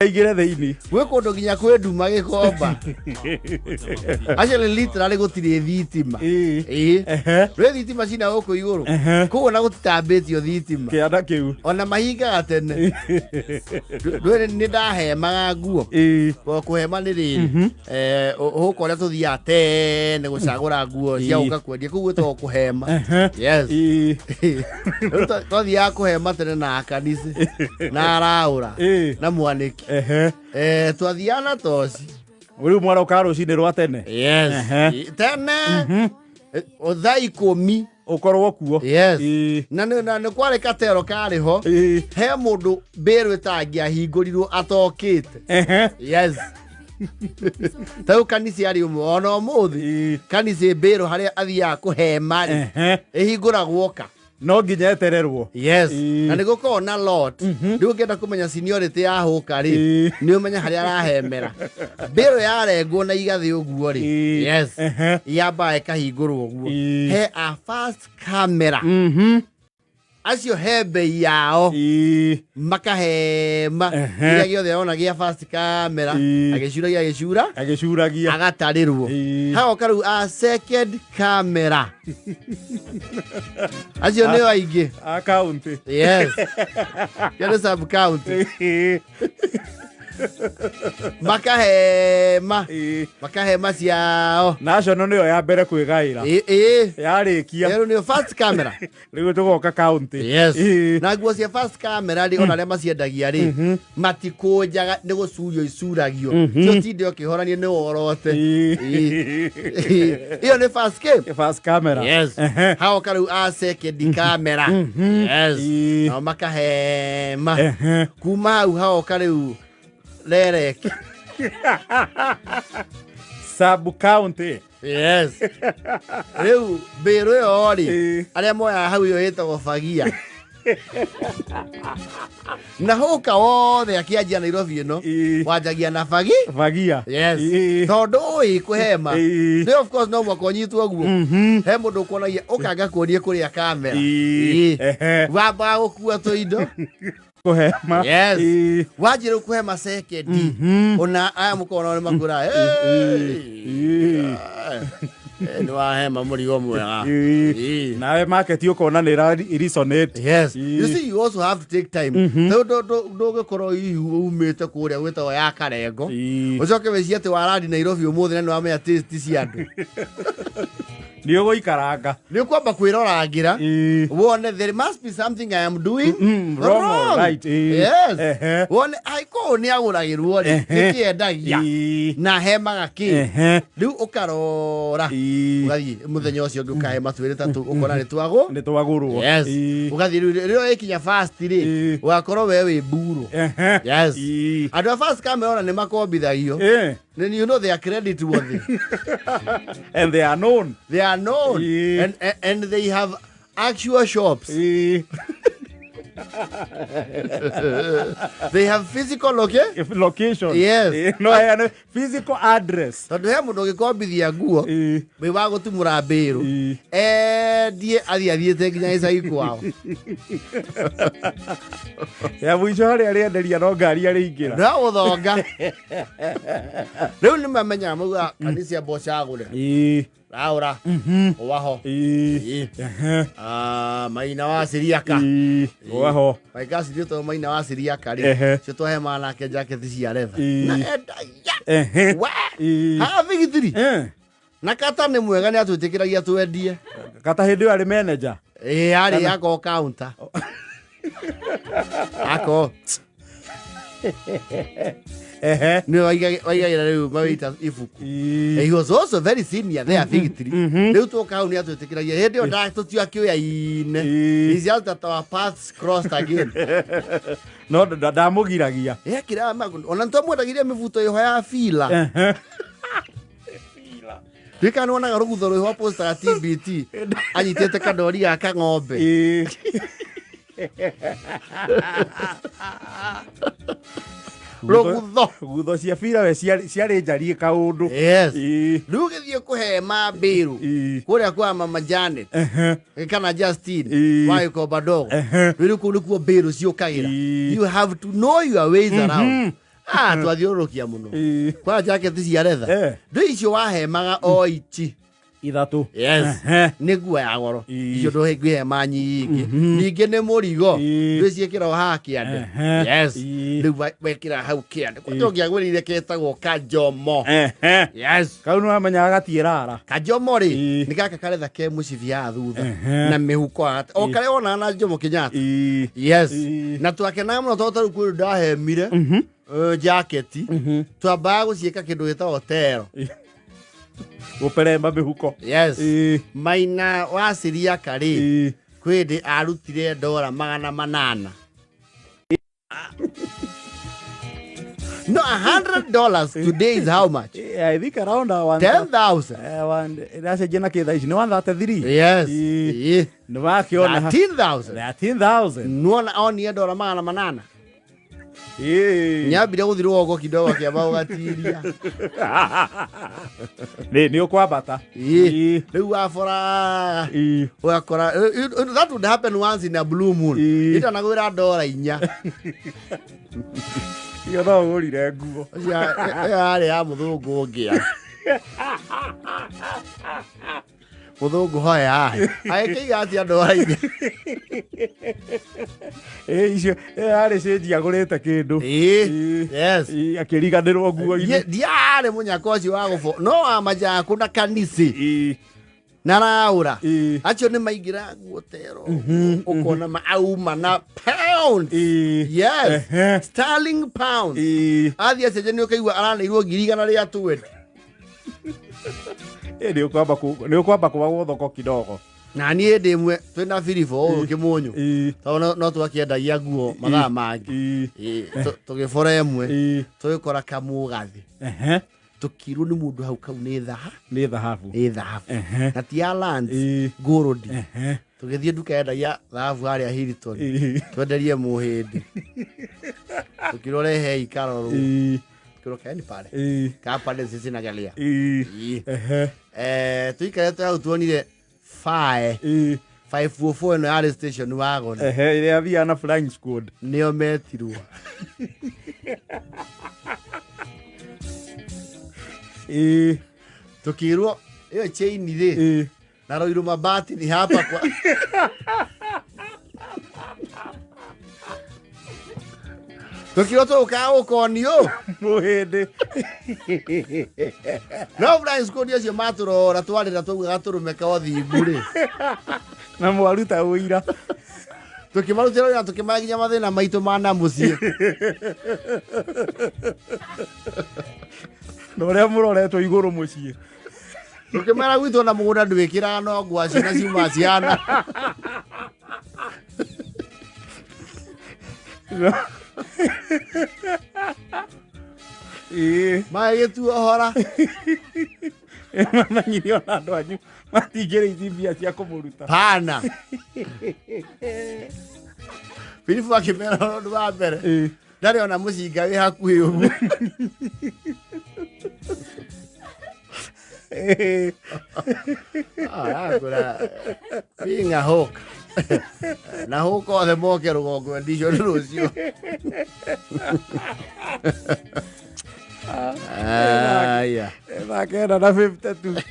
Aingĩre thĩinĩ. Gwĩ kũndũ nginya kwĩ nduma Gĩkomba. Actually, literally gũtirĩ thitima. Ĩĩ. Rwĩ thitima cina gũkũ igũrũ. Koguo na gũtitambĩtio thitima. Kĩanda kĩu. Ona mahingaga tene. Ndwĩ nĩ ndahemaga nguo. Kũhema nĩ rĩrĩ. Hũka ũrĩa tũthiaga tene gũcagũra nguo cia gũka kwendia kũu gwĩtagwo kũhema. Yes. Rĩu twathiaga kũhema tene na akanisi na araũra na mwanĩki. Twathiaga na toci. Rĩu mwaroka rũcinĩ rwa tene. Yes. Tene. Thaa 10 ũkorwo kuo. Yes. Na nĩ kwarĩ katero karĩ ho. He mũndũ mbĩrũ ĩtangĩahingũrirwo atokĩte. Yes. Ta rĩu kanisi arĩ ũmwe ona ũmũthĩ kanisi mbĩrũ harĩa athiaga kũhema rĩ, ĩhingũragwo ka no nginya etererwo. Yes. Na nĩ gũkoragwo na lot. Rĩu ũngĩenda kũmenya seniority ya hũka rĩ, nĩ ũmenya harĩa arahemera. Mbĩrũ yarengwo na igathĩ ũguo rĩ, yes, yambaga ĩkahingũrwo ũguo. He a first camera acio he mbei yao makahema kĩrĩa gĩothe ona gĩa first camera agĩcuragia agĩcura agĩcuragia agatarĩrwo. Hagoka rĩu a second camera, acio nĩo aingĩ. A county. Yes, kĩo nĩ sub county. Makahema makahema ciao. National nĩyo ya mbere kwĩgaĩra. Ĩĩ. Yarĩkia Rĩu nĩyo first camera. Rĩu tũgoka county. Yes. Na nguo cia first camera rĩ, ona arĩa maciendagia rĩ, matikũnjaga, nĩ gũcurio icuragio. Cio tinde ũkĩhorania nĩ worote. Ĩyo nĩ first game. First camera. Yes. Hagoka rĩu a second camera. Yes. Nao makahema. Kuma hau hagoka rĩu rerek. Sub county. Yes. Rĩu mbĩrũ ĩyo rĩ, arĩa moyaga hau ĩyo ĩtagwo fagia na hũka wothe akĩanjia Nairobi ĩno wanjagia na fagi. Fagia. Yes. Tondũ ũĩ kũhema nĩ of course no mwaka ũnyitwo guo he mũndũ ũkuonagia ũkanga kuonie kũrĩa kamera. Wambaga gũkua tũindo kũhema. Yes. Wanjia rĩu kũhema second, ona aya mũkona nĩ makwĩra nĩ wahema mũrigo mwega. Nawe market ũkona nĩ ĩra resonate. Yes. You see, you also have to take time. Rĩu ndũngĩkorwo hihi umĩte kũrĩa gwĩtagwo ya Karengo ũcoke wĩcie atĩ warandi Nairobi ũmũthĩ na nĩ wamenya taste cia andũ. Nĩ ũgũikaranga. Nĩ ũkwamba kwĩrorangĩra wone there must be something I am doing wrong or right. Yes. Wone angĩkorwo nĩ agũragĩrwo rĩ, nĩkĩendagia na hemaga kĩ. Rĩu ũkarora ũgathiĩ mũthenya ũcio ũngĩ ũkahema twĩrĩ tatũ ũkona nĩ twagwo. Nĩ twagũrwo. Yes. Ũgathiĩ rĩu rĩrĩa ĩkinya fast rĩ, ũgakorwo we wĩ mburu. Yes. Andũ a first camera ona nĩ makombithagio. Then you know they are credit worthy. And they are known. They are known. And they have actual shops. They have physical If location. Yes. No heane physical address. Tondũ he mũndũ ũngĩkombithia nguo wĩ wa gũtumũra mbĩrũ endie athiĩ athiĩte nginya gĩcagi kwao. Ya mũico harĩa arĩenderia no ngari arĩingĩra. No gũthonga rĩu nĩ mamenyaga mauga kanisa mbocagũre raũra waho. Ah, maina wa Siriaka. Waho. Maikasi to maina wa Siriaka rĩ, cio twahemaga nake jaketi cia retha na endagia we haha bigitiri na kata nĩ mwega nĩ atwĩtĩkĩragia twendie. Kata hĩndĩ ĩyo arĩ manager. Ĩĩ, arĩ ako counter ako nĩ waigagĩra rĩu mawĩta ibuku. He was also very senior there Victory. Rĩu twoka hau nĩ atwĩtĩkĩragia hĩndĩ ĩyo tũtiakĩũyaine. It's just that our paths crossed again. No ndamũgiragia. Ekĩraga ona nĩtwamwendagĩria mĩbuto ĩho ya fila. Rika nĩwonaga rũgutho rwĩho postaga TBT anyitĩte kandori ga kang'ombe. Rũgutho. Gutho cia bira we ciarĩ njariĩ kaũndũ. Yes. Rĩu ũgĩthiĩ kũhema mbĩrũ kũrĩa kwa mama Janet kana Justin wa Gĩkomba ndogo, rĩu kũu nĩkuo mbĩrũ ciũkagĩra. You have to know your ways around. Ah, twathiũrũrũkia mũno. Ĩĩ. Kwa jacket cia retha. Eh. Ndũ icio wahemaga o ichi. Ithatũ. Yes. Ehe. Nĩ nguo ya goro. Ĩĩ. Icio ndũngĩhema nyingĩ. Ningĩ nĩ mũrigo. Ĩĩ. Ndwĩciĩkĩra o haha kĩande. Ehe. Yes. Ĩĩ. Rĩu wekĩra hau kĩande. Kwanja ũngĩagũrĩire ketagwo kajomo. Ehe. Yes. Kau nĩ wamenyaga gatiĩrara. Kajomo rĩ Ĩĩ. nĩ gaka karetha ke mũcibi haha thutha Ehe. na mĩhuko haha. O karĩa wonaga na Jomo Kenyatta. Ĩĩ. Yes. Ĩĩ. Na twakenaga mũno tondũ tarĩu kwĩ ndahemire jaketi twambaga gũciĩka kĩndũ gĩtagwo tero. Gũperemba mĩhuko. Yes. Ĩĩ. Maina wa Siriaka rĩ Ĩĩ. kwĩ hĩndĩ arutire ndora 800. No, $100 today is how much? Ĩĩ, I think around a one 10,000. Ĩracenjia na kĩ thaa ici nĩ 133. Yes. Ĩĩ. Ĩĩ. Nĩ wakĩona 13,000. 13,000. Nuona onire ndora 800. Ĩĩ. Nyambire gũthiĩ rũgongo kidogo kĩamba gũgatiria. Nĩ ũkwambata. Ĩĩ. Ĩĩ. Rĩu wabora Ĩĩ. ũgakora that would happen once in a blue moon. Ĩĩ. Itanagwĩra ndora 4. Iyo no ũgũrire nguo. Ũcio ĩyo yarĩ ya mũthũngũ ũngĩa. Mũthũngũ hoya agĩkĩiga atĩa ndora 4. Ĩĩ, icio ĩyo yarĩ cĩnji agũrĩte kĩndũ. Ĩĩ. Ĩĩ. Yes. Ĩĩ, akĩriganĩrwo nguo-inĩ. Ndiarĩ mũnyaka ũcio wa gũbo no wa majakũ na kanisi Ĩĩ. na raũra. Ĩĩ. Acio nĩ maingĩra nguo tero ũkona ma auma na pounds. Ĩĩ. Yes. Ehe. Sterling pounds. Ĩĩ. Athiĩ acenjania ũkaigua araneirwo 120,000. Ĩĩ, nĩ ũkwamba kũbagwo thoko kidogo. Na niĩ hĩndĩ ĩmwe twĩna biribũ ũyũ kĩmũnyũ. Ĩĩ. Tondũ no twakĩendagia nguo mathaa mangĩ. Ĩĩ. Ĩĩ, tũgĩbora ĩmwe Ĩĩ. tũgĩkora kamũgathĩ. Ehe. Tũkĩirwo nĩ mũndũ hau kau nĩ thaha Nĩ thahabu. nĩ thahabu. Ehe. Na ti ya lands Ĩĩ. gold. Ehe. Tũgĩthiĩ nduka yendagia thahabu harĩa Hilton. Ĩĩ. Twenderie mũhĩndĩ. Tũkĩrwo rehei karorwo. Ĩĩ. Tũkĩrwo kaeni pale. Ĩĩ. Kaa pale sisi na galia. Ĩĩ. Ĩĩ. Ehe. Tũikarĩte hau tuonire fae Ĩĩ. 544 ĩno yarĩ station wagon. Ehe, ĩrĩa athiaga na flying squad. Nĩo metirwo. Ĩĩ. Tũkĩrwo ĩyo chain rĩ Ĩĩ. na Ruiru mabati ni hapa kwa tũkĩrwo tũgũkaga gũkonio Mũhĩndĩ. no flying squad acio matũrora twarĩra twauga gatũrũme ka ũthingu rĩ Na mwaruta ũira. tũkĩmarutĩra wĩra tũkĩmaya nginya mathĩna maitũ ma na mũciĩ. Na ũrĩa mũroretwo igũrũ mũciĩ. Tũkĩmera gwitũ na mũgũnda ndwĩkĩraga no ngwaci na ciuma ciana. Ĩĩ. Magĩgĩtuohora. Mamenyire ona andũ anyu matingĩrĩ ici mbia cia kũmũruta. Pana. Biribu akĩmera ũndũ wa mbere. Ĩĩ. Ndarĩ ona mũcinga wĩ hakuhĩ ũguo. Ĩĩ. Aragũra being a hawk. Na hawk othe moke rũgongo edition rũciũ. Aya. Thaa 9:52.